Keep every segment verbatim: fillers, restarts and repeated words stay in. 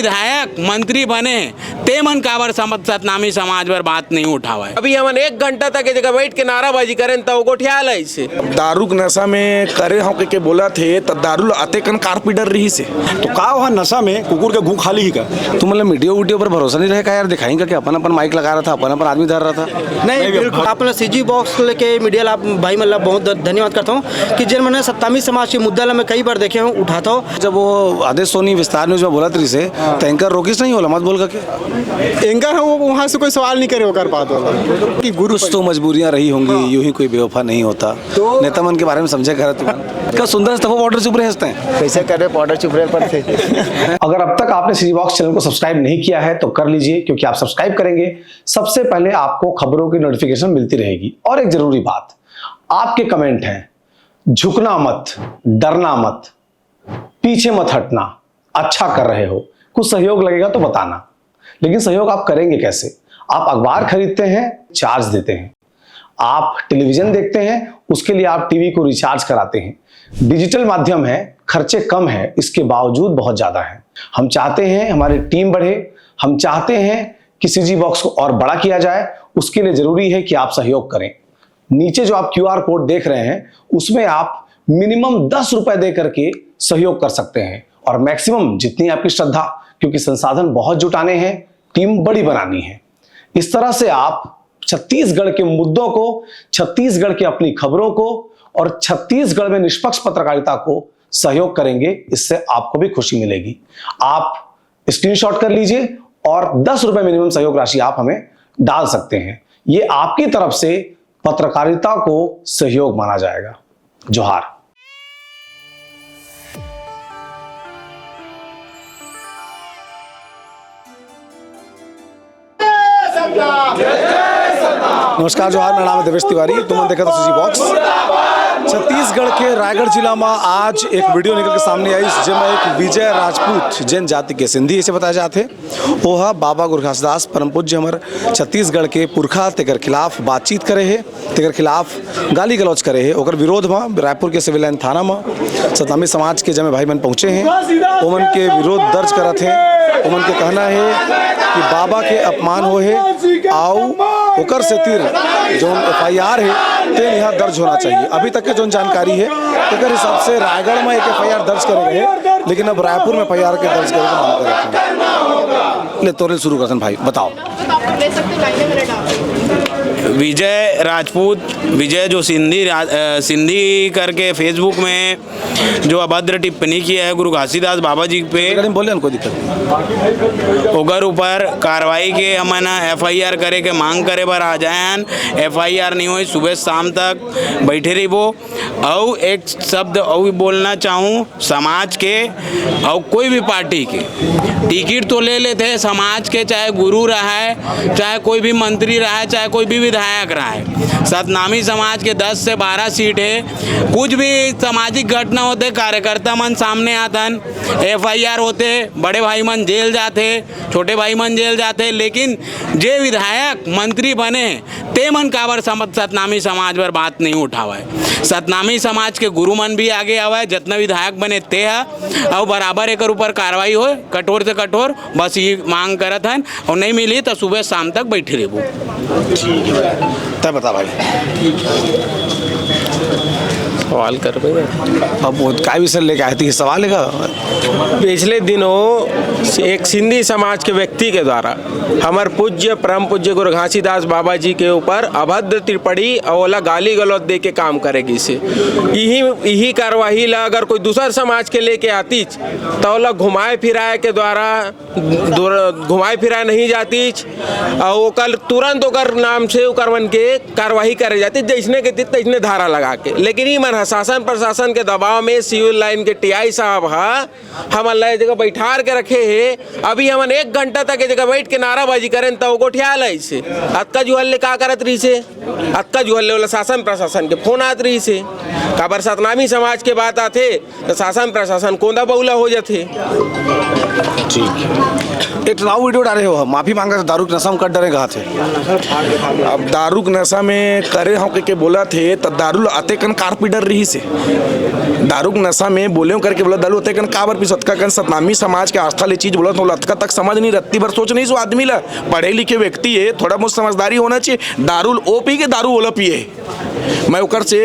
विधायक मंत्री बने, ते मन काबर सम-, सतनामी समाज बर बात नहीं उठावय? अभी हमन एक घंटा तक ये जगह बैठ के नाराबाजी करेन, त वो गोठिया लइसे। दारू के नशा में करे हंव कहिके बोलत हे, त दारू ल अतेकन कारपीडर रहिस हे। तो का वहाँ नशा में कुकुर के गूं खा ली का? तुमन ला मीडिया उडिया पर भरोसा नहीं रहे का यार? दिखाई का कि अपन अपन माइक लगा रहा था, अपन अपन आदमी धर रहा था। नहीं, नहीं, बिल्कुल। आप ला सीजी बॉक्स लेके मीडिया ला, भाई मन ला बहुत ध-, धन्यवाद करता हूँ कि जेन मन सतनामी समाज के मुद्दा ला मैं कई बार देखे हूँ, उठाता हूँ। जब वो आदेश सोनी विस्तार न्यूज में बोलत रहिस हे, तो एंकर रोकिस नहीं होला, मत बोल करके। एंकर हम वो वहाँ से कोई सवाल नहीं करे, ओकर बात होला कि गुरु कुछ तो मजबूरियाँ रही होंगी, हाँ। यूं ही कोई बेवफा नहीं होता। तो नेता मन के बारे में समझे कर तुमन। का सुंदर से तको बॉर्डर चुप रहे हंसते हैं। कैसे करे बॉर्डर चुप रहे पर थे। अगर अब तक आपने सीजी बॉक्स चैनल को सब्सक्राइब नहीं किया है तो कर लीजिए, क्योंकि आप सब्सक्राइब करेंगे, सबसे पहले आपको खबरों की नोटिफिकेशन मिलती रहेगी। और एक जरूरी बात, आपके कमेंट हैं, झुकना मत, डरना मत, पीछे मत हटना। अच्छा कर रहे हो, कुछ सहयोग लगेगा तो बताना। लेकिन सहयोग आप करेंगे कैसे? आप अखबार खरीदते हैं, चार्ज देते हैं, आप टेलीविजन देखते हैं, उसके लिए आप टीवी को रिचार्ज कराते हैं। डिजिटल माध्यम है, खर्चे कम हैं, इसके बावजूद बहुत ज़्यादा हैं। हम चाहते हैं हमारी टीम बढ़े, हम चाहते हैं कि सीजी बॉक्स को और बड़ा किया जाए। उसके लिए ज़रूरी है कि आप सहयोग करें। नीचे जो आप क्यूआर कोड देख रहे हैं, उसमें आप मिनिमम दस रुपए दे करके सहयोग कर सकते हैं, और मैक्सिमम जितनी आपकी श्रद्धा, क्योंकि संसाधन बहुत जुटाने हैं, टीम बड़ी बनानी है। इस तरह से आप छत्तीसगढ़ के मुद्दों को, छत्तीसगढ़ की अपनी खबरों को और छत्तीसगढ़ में निष्पक्ष पत्रकारिता को सहयोग करेंगे, इससे आपको भी खुशी मिलेगी। आप स्क्रीनशॉट कर लीजिए और दस रुपए मिनिमम सहयोग राशि आप हमें डाल सकते हैं। ये आपकी तरफ से पत्रकारिता को सहयोग माना जाएगा। जोहार। नमस्कार, जोहार, मेरा नाम है देवेश तिवारी, तुमन देखत हो सीजी बॉक्स। छत्तीसगढ़ के रायगढ़ जिला में आज एक वीडियो निकल के सामने आई, जेमा एक विजय राजपूत, जनजाति के सिंधी इसे बताया जाते, ओहा बाबा गुरु घासीदास परम पूज्य हमर छत्तीसगढ़ के पुरखा तेकर खिलाफ बातचीत करे हे, तेकर खिलाफ गाली गलौज करे हे। ओकर विरोध म रायपुर के सिविल लाइन थाना म सतनामी समाज के जमे भाई मन पहुंचे हे, ओमन के विरोध दर्ज करत हे, ओमन के कहना हे कि बाबा के अपमान होए हे, अउ ओकर सेतिर जौन एफआईआर हे, तेन यहाँ दर्ज होना चाहिए। अभी तक के जौन जानकारी हे, तेकर हिसाब से रायगढ़ में एक एफआईआर दर्ज करे गए, लेकिन अब रायपुर में एफआईआर के दर्ज करे के मांग करत हे। ले, तोरे शुरू करथन भाई, बताओ। विजय राजपूत, विजय जो सिंधी राज-, अ, सिंधी करके Facebook में जो अभद्र टिप्पणी किया है गुरु घासीदास बाबा जी पे, गाड़ी में बोले ना, कोई दिक्कत नहीं। ओकर ऊपर कार्रवाई के हमन एफआईआर करे के मांग करे बर आ जाए हन। एफआईआर नहीं होई, सुबह शाम तक बैठे रहिबो। अउ एक शब्द अउ भी बोलना चाहूँ, समाज के अउ कोई भी पार्टी के टिकट तो ले लेथे समाज के, चाहे गुरु रहा है, चाहे कोई भी मंत्री रहा है, चाहे कोई भी विधायक रहा है। सतनामी समाज के दस से बारह सीट है, कुछ भी सामाजिक घटना होते, कार्यकर्ता मन सामने आथन, एफआईआर होते, बड़े भाई मन जेल जाते, छोटे भाई मन जेल जाते, लेकिन जे विधायक मंत्री बने, ते मन काबर सम-, सतनामी समाज बर बात नहीं उठावय? सतनामी समाज के गुरु मन भी आगे आवय, जतना विधायक बने ते ह, अउ बराबर एकर ऊपर कार्रवाई होय, कठोर से कठोर, बस ये मांग करत हन, अउ नहीं मिली त सुबह शाम तक बैठे रहबो। तय बता भाई। सवाल कर भाई। अब वो काय विषय लेके आए थे, ये सवाल है का? पिछले दिनों एक सिंधी समाज के व्यक्ति के द्वारा हमर पूज्य, परम पूज्य गुरु घासीदास बाबा जी के ऊपर अभद्र टिप्पणी अउ ओला गाली गलौज दे के काम करे गिस हे। इही, इही कार्यवाही ला अगर कोई दूसर समाज के लेके आतीच, त ओला घुमाए फिराए के द्वारा दूर-, घुमाए फिराए नहीं जातीच, अउ ओकर तुरंत ओकर नाम से ओकर मन के कार्यवाही करे जाती, जैसने के तित तैसने धारा लगा के। लेकिन ई मन ह शासन प्रशासन के दबाव में सिविल लाइन के टीआई साहब ह हमन ला ए जगह बैठार के रखे हे। अभी हमन एक घंटा तक ए जगह बैठ के नाराबाजी करेन, त वो गोठिया लइस हे। अतका जुहर ले का करत रहिस हे? अतका जुहर ले ओला शासन प्रशासन के फोन आत रहिस हे। काबर सतनामी समाज के बात आथे, त शासन प्रशासन कोंदा बउला हो जाथे। ठीक। एक ठन अउ वीडियो डारे हो, माफी मांगत हे, दारू के नशा में कर डरे कहा थे। अब दारू के नशा में करे हंव कहिके बोलत हे, त दारू ल अतेकन कारपी डर रहिस हे। दारू के नशा में बोलेंव करके बोलत, दारू अतेकन काबर पीस, अतका कन सतनामी समाज के आस्था ले चीज बोलत हंव, अतका तक समझ नहीं, रत्ती भर सोच नहीं सो आदमी ला, पढ़े लिखे व्यक्ति हे, थोड़ा बहुत समझदारी होना चाहिए। दारू ल ओ पी के दारू ओला पिए। मैं ओकर से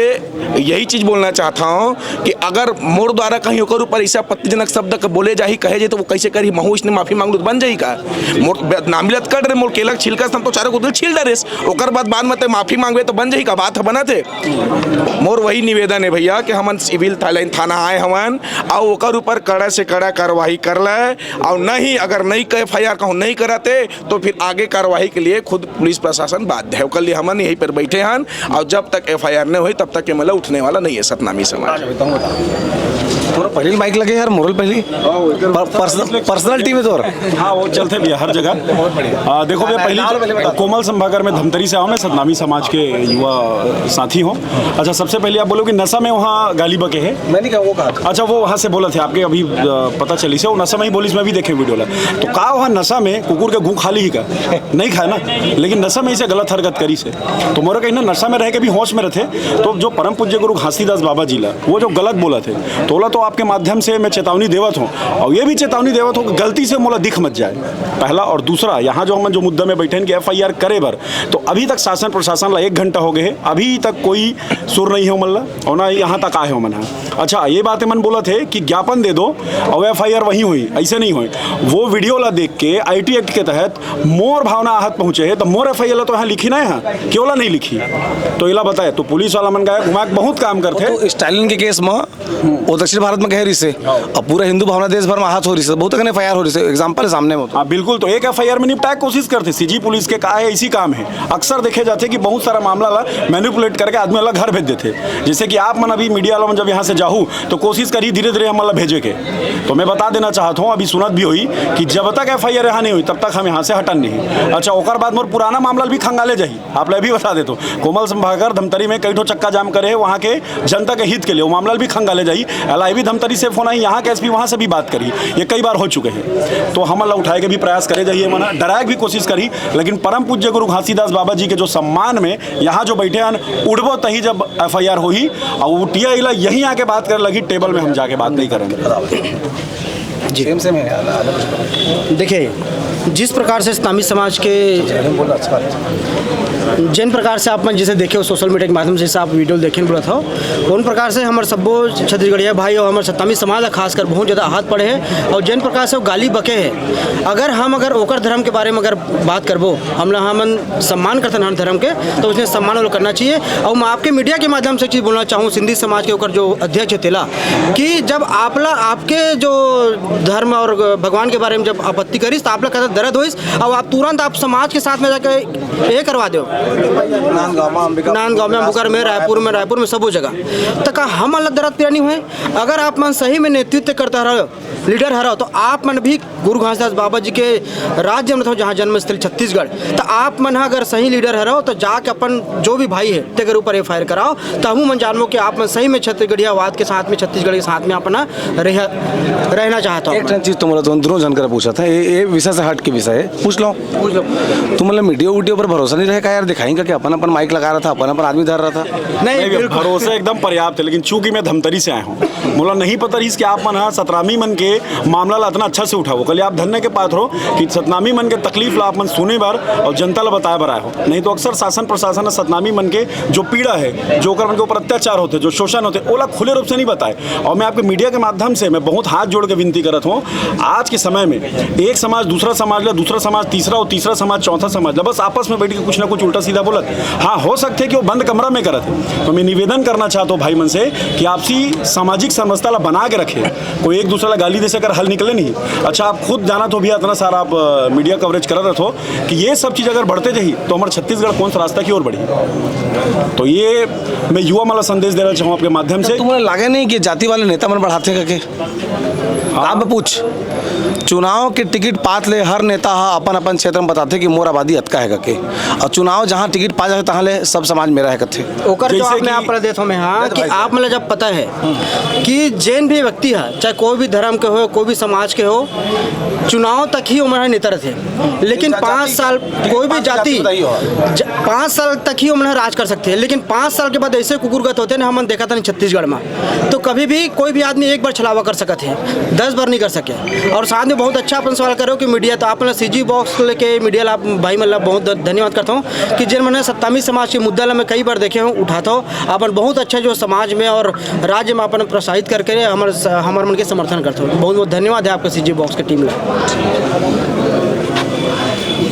यही चीज बोलना चाहत हंव कि अगर मोर द्वारा कहीं ओकर ऊपर ऐसे आपत्तिजनक शब्द क-, बोले जाही, कहे जाही, त वो कैसे करही? महू इसने माफी मांग लूं त बन जाही का? मोर बदनामी लत कर रे, मोर केला के छिलका सन तो चारों को दिल छील डरेस, ओकर बाद, बाद में ते माफी मांगबे त बन जाही का? बात ह बनत हे। मोर वही निवेदन हे भैया कि हमन सिविल था-, लाइन थाना आए हवन, अउ ओकर ऊपर कड़ा से कड़ा कार्रवाई कर ले, अउ नहीं, अगर नहीं क-, एफ आई आर कहूं नहीं करत हे, तो फिर आगे कार्रवाई के लिए खुद पुलिस प्रशासन बाध्य है। ओकर लिए हमन यहीं पर बैठे हन, और जब तक एफ आई आर नहीं होही, तब तक ये मतलब उठने वाला नहीं है सतनामी समाज। तोरा पहली माइक लगे यार, मोरल पहली। पर-, पर्सनल, पर्सनल टीम है तोर। हाँ, वो चलते भी है हर जगह। आ, देखो भैया, पहली कोमल संभाकर, मैं धमतरी से आया हूँ, मैं सतनामी समाज के युवा साथी हूँ। अच्छा, सबसे पहले आप बोलो कि नशा में वहाँ गाली बके है। मैं नहीं कहूँ, वो कहा। अच्छा, वो वहाँ से बोलत हे आपके अभी, अ, पता चलिस हे, वो नशा में ही बोलिस, मैं भी देखे वीडियो ला। तो का वहाँ नशा में कुकुर के गू खा ली ही का? नहीं खाए ना, लेकिन नशा में इसे गलत हरकत करिस हे। तो मोर कहिना, नशा में रह के भी होश में रथे, तो जो परम पूज्य गुरु घासीदास बाबा जी ला, वो जो गलत बोलत हे, तो ओला तो आपके माध्यम से मैं चेतावनी देवत हूँ, और ये भी चेतावनी देवत हूँ कि गलती से मोला दिख मत जाए, पहला। और दूसरा, यहाँ जो हमन जो मुद्दा में बैठे हैं कि एफ आई आर करे बर, तो अभी तक शासन प्रशासन ला एक घंटा हो गए है, अभी तक कोई सुर नहीं है ओमन ला, और ना यहाँ तक आए हो मन ह। अच्छा, ये बात मन बोलत हे कि ज्ञापन दे दो और एफ आई आर वहीं होही, ऐसे नहीं होही। वो वीडियो ला देख के आई टी एक्ट के तहत मोर भावना आहत पहुँचे हे, तो मोर एफ आई आर ला तो यहाँ लिखी ना, यहाँ क्यों ला नहीं लिखी? तो एला बताए, तो पुलिस वाला मन का घुमा के बहुत काम करते। तो स्टालिन के केस में वो दक्षिण भारत में कहे रहिस हे, अब पूरा हिंदू भावना देश भर में आहत हो रहिस हे, बहुत अकन एफ आई आर हो रहिस हे, एग्जाम्पल हे सामने में। हाँ, बिल्कुल, तो एक एफ आई आर में निपटाए के कोशिश करते, सी जी पुलिस के का है, इसी काम है। अक्सर देखे जाते कि बहुत सारा मामला ला मैनिपुलेट करके आदमी वाला घर भेज देते। जैसे कि आप मन अभी मीडिया वाला मन जब यहाँ से जाहू, तो कोशिश करी धीरे धीरे हमन ला भेजे के। तो मैं बता देना चाहत हूँ, अभी सुनत भी होई कि जब तक एफ आई आर यहाँ नहीं होई, तब तक हम यहाँ से हटन नहीं। अच्छा, ओकर बाद मोर पुराना मामला भी खंगाले जाही। आप ला भी बता देत हूँ, कोमल संभाकर धमतरी में कई ठो चक्का जाम करे हे, वहाँ के जनता के हित के लिए वो मामला भी खंगाले जाही। एल आई बी धमतरी से फोन आई, यहाँ के एस पी वहाँ से भी बात करी, ये कई बार हो चुके हैं। तो हमन ला उठाए के भी प्रयास करे जाही, मना डराए के भी कोशिश करी, लेकिन परम पूज्य गुरु घासीदास बाबा जी के जो सम्मान में यहाँ जो बैठे हैं, उठबो तही जब एफ आई आर होही, और वो टी आई ला यहीं आके बात करे लगी, टेबल में हम जाके बात नहीं करेंगे। जी। सेम सेम है, अलग अलग। देखिए, जिस प्रकार से सतनामी समाज के, जिन प्रकार से आप मन जैसे देखे हो सोशल मीडिया के माध्यम से, जैसे आप वीडियो देखे बोला था, उन प्रकार से हमर सब्बो छत्तीसगढ़िया भाई और हमर सतनामी समाज ला खासकर बहुत ज़्यादा आहत पड़े हैं। और जिन प्रकार से वो गाली बके हैं, अगर हम अगर ओकर धर्म के बारे में अगर बात करबो, हमला हमन सम्मान करथन हर धर्म के, तो उसने सम्मान वाला करना चाहिए। और मैं आपके मीडिया के माध्यम से एक चीज़ बोलना चाहूँ, सिंधी समाज के ओकर जो अध्यक्ष है तेला, कि जब आपला आपके जो धर्म और भगवान के बारे में जब आपत्ति करिस, तो आपला कहता दर्द होइस, और आप तुरंत आप समाज के साथ में जाके ये करवा दो। नांदगांव में, अंबिका नांदगांव में, अंबिका में, रायपुर में, रायपुर में, सबो जगह। तो का हम अलग दर्द पीड़ा नहीं हुए? अगर आप मन सही में नेतृत्व करता रहो, लीडर हरव, तो आप मन भी गुरु घासीदास बाबा जी के राज्य में रहो, जहाँ जन्मस्थल छत्तीसगढ़, तो आप मन ह अगर सही लीडर हरव, तो जाके अपन जो भी भाई है, तेकर ऊपर एफ आई आर कराओ, तो हमू मन जानबो कि आप मन सही में छत्तीसगढ़ियावाद के साथ में, छत्तीसगढ़ के साथ में अपना रह, रहना चाहता हूँ एक मैं। ठन चीज तुम्हारा दोनों, दोनों जन कर पूछा था, ये, ये विषय से हट के विषय है, पूछ लो। तुम मतलब मीडिया वीडियो पर भरोसा नहीं रहे का यार, दिखाएंगे कि अपन, अपन माइक लगा रहा था, अपन, अपन आदमी धर रहा था। नहीं, नहीं, बिल्कुल। भरोसा एकदम पर्याप्त है, लेकिन चूंकि मैं धमतरी से आया हूँ, मोला नहीं पता रहिस कि आप मन ह सतनामी मन के मामला ला अतना अच्छा से उठाओ। कल आप धन्य के पात्र हो कि सतनामी मन के तकलीफ ला आप मन सुने बर और जनता ला बताए बर आए हो। नहीं तो अक्सर शासन प्रशासन ह सतनामी मन के जो पीड़ा है, जो ओकर मन के ऊपर अत्याचार होते, जो शोषण होते, ओला खुले रूप से नहीं बताए। और मैं आपके मीडिया के माध्यम से मैं बहुत हाथ जोड़ के विनती करत हूँ, आज के समय में एक समाज दूसरा समाज ला, दूसरा समाज तीसरा और तीसरा समाज चौथा समाज ला, बस आपस में बैठ के कुछ ना कुछ उल्टा सीधा बोलत। हाँ, हो सकते कि वो बंद कमरा में करत है। तो मैं निवेदन करना चाहता हूँ भाई मन से कि आपसी सामाजिक समरसता ला बना के रखे, कोई एक दूसरा ला गाली दे से अगर हल निकले नहीं। अच्छा, आप खुद जानत हो भैया, इतना सारा आप, अ, मीडिया कवरेज करत रहत हो कि ये सब चीज़ अगर बढ़ते जाही तो हमारा छत्तीसगढ़ कौन सा रास्ता की ओर बढ़ी। तो ये मैं युवा मन ला संदेश देना चाहूँ आपके माध्यम से। तुम्हारा लगे नहीं कि जाति वाले नेता मन बढ़ाते हैं करके? आप पूछ, चुनाव के टिकट पात ले हर नेता ह अपन अपन क्षेत्र में बताथे कि मोर आबादी अतका हे करके, और चुनाव जहाँ टिकट पा जाथे तहाँ ले सब समाज मेरा हे कथे। ओकर जैसे जवाब मैं कि आप ला देत हौं मैं, हाँ, अरे कि भाई साहब। आप मन ला जब पता है कि जेन भी व्यक्ति है, चाहे कोई भी धर्म के हो, कोई भी समाज के हो, चुनाव तक ही ओमन ह नेता रथे, लेकिन अच्छा, पाँच जाति, साल कोई भी पाँच जाति जाति, बताइए। ज-, पाँच साल तक ही ओमन ह राज कर सकते हैं, लेकिन पाँच साल के बाद ऐसे कुकुरगत होते हैं ना, हमन देखा था नहीं छत्तीसगढ़ में, तो कभी भी कोई भी आदमी एक बार छलावा कर सकत है, दस बार नहीं कर सके। और साथ में बहुत अच्छा अपन सवाल करो कि मीडिया, तो आप सी जी बॉक्स लेके मीडिया ला, आप भाई मन ला बहुत ध-, धन्यवाद करता हूँ कि जिन मन ह सत्नामी समाज के मुद्दा ला मैं कई बार देखे हूँ, उठाता हूँ, अपन बहुत अच्छा जो समाज में और राज्य में अपन प्रोत्साहित करके हमर स-, हमर मन के समर्थन करता हूँ। बहुत बहुत धन्यवाद है आपका सी जी बॉक्स के टीम ला।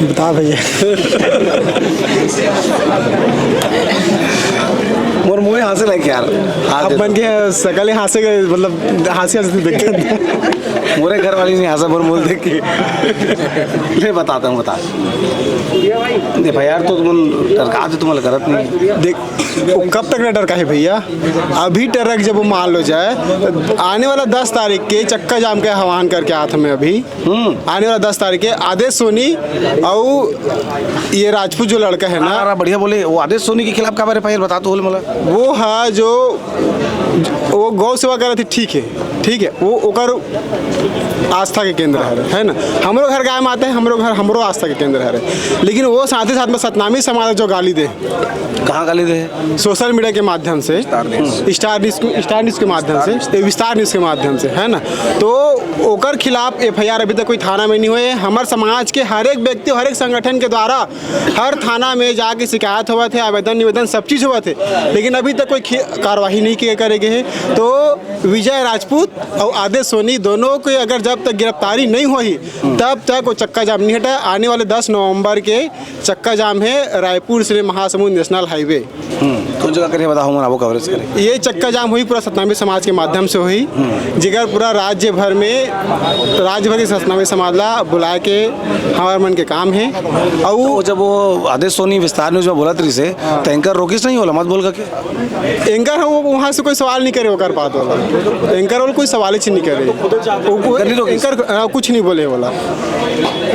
बता भैया। मोर मुँह हंसे लायक यार। हाँ, आप दे मन दो। के सकल ही हंसे के, मतलब, हंसी हंसी देखते हैं। मोरे घर वाली नहीं हंसा, मोर मुँह देख के। ले बताता हूँ, बता। एफ आई आर तो तुम डरका दे, तुम्हारा गलत नहीं है। देख, वो कब तक ना डरका है भैया? अभी ट्रक जब वो मान लो जाए, आने वाला दस तारीख के चक्का जाम के आह्वान करके आया था मैं अभी। हम्म। आने वाला दस तारीख के आदेश सोनी और ये राजपूत जो लड़का है ना, हाँ, हाँ, बढ़िया बोले। वो आदेश सोनी के खिलाफ का बारे पहले बता तो बोले मला। वो है जो वो गौ सेवा करत हे, ठीक है, ठीक है, वो ओकर आस्था के केंद्र हरे, है ना। हमरो घर गाय माता है, हमरो घर, हमरो आस्था के केंद्र हरे, लेकिन वो साथ ही साथ में सतनामी समाज जो गाली दे, कहाँ गाली दे? सोशल मीडिया के माध्यम से, स्टार न्यूज़। स्टार न्यूज़ को, स्टार न्यूज़ के माध्यम से, विस्तार न्यूज़ के माध्यम से, है ना। तो ओकर खिलाफ एफ आई आर अभी तक कोई थाना में नहीं हुए। हमर समाज के हर एक व्यक्ति, हर एक संगठन के द्वारा हर थाना में जाके शिकायत होवत हे, आवेदन निवेदन सब चीज़ होवत हे, लेकिन अभी तक कोई खे-, कार्रवाई नहीं किए करे गए हे। तो विजय राजपूत और आदेश सोनी दोनों को अगर जब तक गिरफ्तारी नहीं होही, तब तक वो चक्का जाम नहीं हटा। आने वाले दस नवंबर के चक्का जाम है रायपुर से महासमुंद नेशनल हाईवे। हम्म, कौन जगह करे बताओ, हमन आबो कवरेज करे। ये चक्का जाम हुई पूरा सतनामी समाज के माध्यम से हुई, जेकर पूरा राज्य भर में, राज्य भर के सतनामी समाज ला बुला के हमार मन के काम है। और तो जब वो आदेश सोनी विस्तार न्यूज़ में बोलत रहिस हे, तो एंकर रोकिस नहीं होला, मत बोल करके। एंकर ह, वो वहाँ से कोई सवाल नहीं करे, ओकर बात वाला। एंकर वाला कोई सवाल ही नहीं करे। वो, वो एंकर नहीं रोकिस? एंकर, हाँ, कुछ नहीं बोले वाला।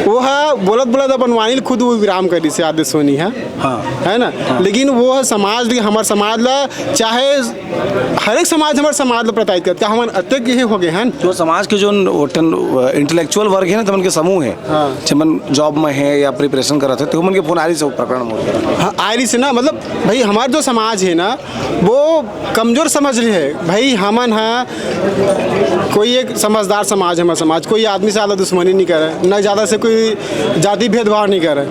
वो है बोलत बोलत अपन वाणी ल खुद वो विराम कर दिस हे आदेश सोनी है। हाँ। है ना? हाँ। लेकिन वो है समाज, हमार समाज ला, चाहे हर एक समाज हमार समाज ला प्रताड़ित करत हे, हमन अत्यंत ये हो गए हैं। जो समाज के जो ओटन, अ, इंटेलेक्चुअल वर्ग है ना, तो उनके समूह है, हाँ। जेमन जॉब में है या प्रिपरेशन करत है, तो उमन के फोन आ रही से प्रकरण मोर। हाँ, आ रही से ना, मतलब भाई हमार जो समाज है ना, वो कमजोर समझ रही है भाई। हमन है कोई एक समझदार समाज, हमार समाज कोई आदमी से ज़्यादा दुश्मनी नहीं करे, न ज़्यादा से कोई जाति भेदभाव नहीं करे,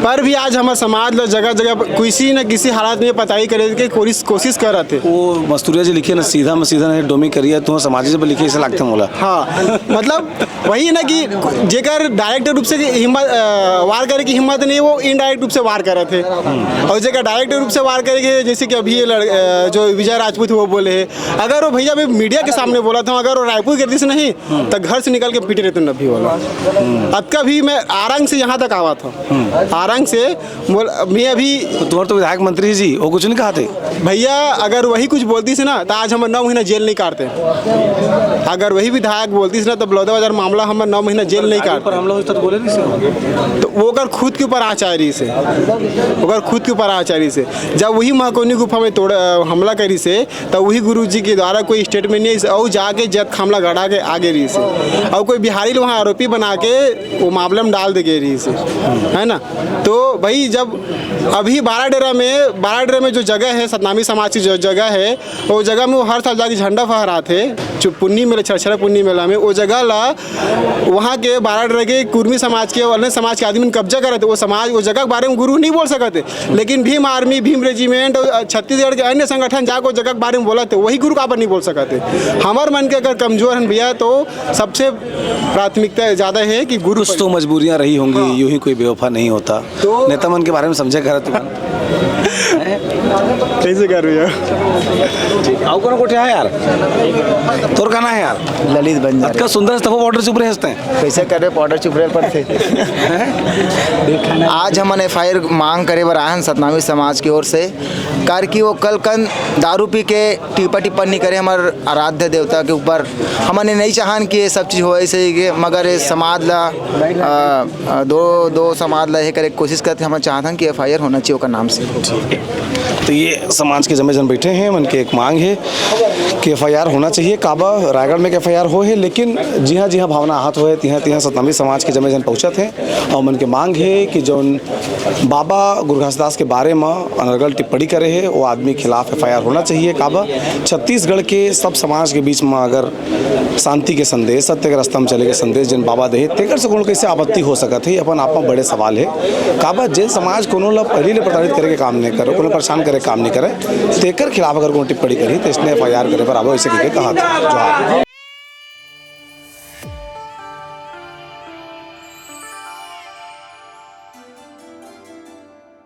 पर भी आज हमार समाज ला जगह जगह पर किसी न किसी हालत में पताई करे के कोशिश, कोशिश कर रहे थे। वो मस्तूरिया जी लिखे ना, सीधा में सीधा नहीं, डोमी करिया, तुम समाज से लिखे, इसे लगता मोला। हाँ, मतलब वही ना कि जेकर डायरेक्ट रूप से हिम्मत, अ, वार करे की हिम्मत नहीं, वो इनडायरेक्ट रूप से वार करत हे। और जेकर डायरेक्ट रूप से वार करे के, जैसे कि अभी ये लड़-, अ, जो विजय राजपूत वो बोले हे, अगर वो भैया अभी मीडिया के सामने बोलत हे, अगर वो रायपुर गिरतिस नहीं, तो घर से निकल के पीटे रहते नब्बी वाला। अतका भी मैं आरंग से यहाँ तक आवा था, आरंग से बोल, मैं अभी तो तुम्हारे तो विधायक मंत्री जी, वो कुछ नहीं कहा थे? भैया, अगर वही कुछ बोलतिस ना, तो आज हम नौ महीना जेल नहीं काटते। अगर वही विधायक बोलतिस ना, तो बलौदा बाजार मामला हम नौ महीना जेल नहीं काटते। पर हमला होता तो बोले नहीं सर। तो वो ओकर खुद के ऊपर आँच आय रहिस हे, ओकर खुद के ऊपर आँच आय रहिस हे। जब वही महकौनी गुफा में तोड़, अ, हमला करिस हे, तो वही गुरु जी के द्वारा कोई स्टेटमेंट नहीं आइस, और जाके जैत खामला गढ़ा के आगे रहिस हे, और कोई बिहारी लोग वहाँ आरोपी बना के वो मामला में डाल दे गए रहिस हे, है ना? तो भाई, जब अभी बाराडेरा में, बाराडेरा में जो जगह है, सतनामी समाज की जो जगह है, वो जगह में वो हर साल जाके झंडा फहरात हे, जो पुन्नी मेला, छरछरा पुन्नी मेला में, वो जगह ला वहाँ के बाराडेरा के कुर्मी समाज के, अन्य समाज के आदमी मन कब्जा करत हे। वो समाज, वो जगह के बारे में गुरु नहीं बोल सकत हे, लेकिन भीम आर्मी, भीम रेजिमेंट और छत्तीसगढ़ के अन्य संगठन जाके वो जगह के बारे में बोलत हे, वही गुरु काबर नहीं बोल सकत हे? हमर मन के अगर कमजोर हन भैया, तो सबसे प्राथमिकता ज़्यादा है कि गुरु कुछ तो मजबूरियां रही होंगी, हाँ। यूं ही कोई बेवफा नहीं होता। तो नेता मन के बारे में समझे घर तुमन। कैसे कर रही हो? अउ कोनो गोठिया हे यार? तोर का नाम हे यार? ललित बंजारे। अतका सुंदर से तभो बॉर्डर चुप रहे हंसते हैं। कैसे करे बॉर्डर चुप रहे पर थे। आज हमन एफआईआर मांग करे बर आए हन सतनामी समाज की ओर से, काबर कि वो कल कन दारू पी के टीपा टिप्पणी करे हमर आराध्य देवता के ऊपर। हमन ये नहीं चाहन कि ये सब चीज होए, ऐसे ही के, मगर ये समाज ला, अ, अ, दो, दो समाज ला ये करे के कोशिश करते, हमन चाहत हन कि एफआईआर होना चाहिए ओकर नाम से। तो ये समाज के जमे जन बैठे हैं, मन के एक मांग है कि एफआईआर होना चाहिए। काबर रायगढ़ में एक एफआईआर हो है, लेकिन जिहाँ जिहाँ भावना आहत होए, तिहाँ तिहाँ सतनामी समाज के जमे जन पहुँचत हैं और मन के मांग है कि जौन बाबा गुरु घासीदास के बारे में अनर्गल टिप्पणी करे है, वो आदमी खिलाफ एफआईआर होना चाहिए। काबर छत्तीसगढ़ के सब समाज के बीच में अगर शांति के संदेश, सत्य के रास्ता में चले के संदेश जेन बाबा दे हे, तेकर से कोनो कैसे आपत्ति हो सकत है, अपन आप में बड़े सवाल है। काबर जेन समाज कोनो ला पहली ले प्रताड़ित करे के काम नहीं करे, कोनो परेशान करे के काम नहीं करे, तेकर खिलाफ अगर कोनो टिप्पणी करही, तो इसने एफआईआर करे बर आबो, ऐसे कहिके कहा था। जोहार।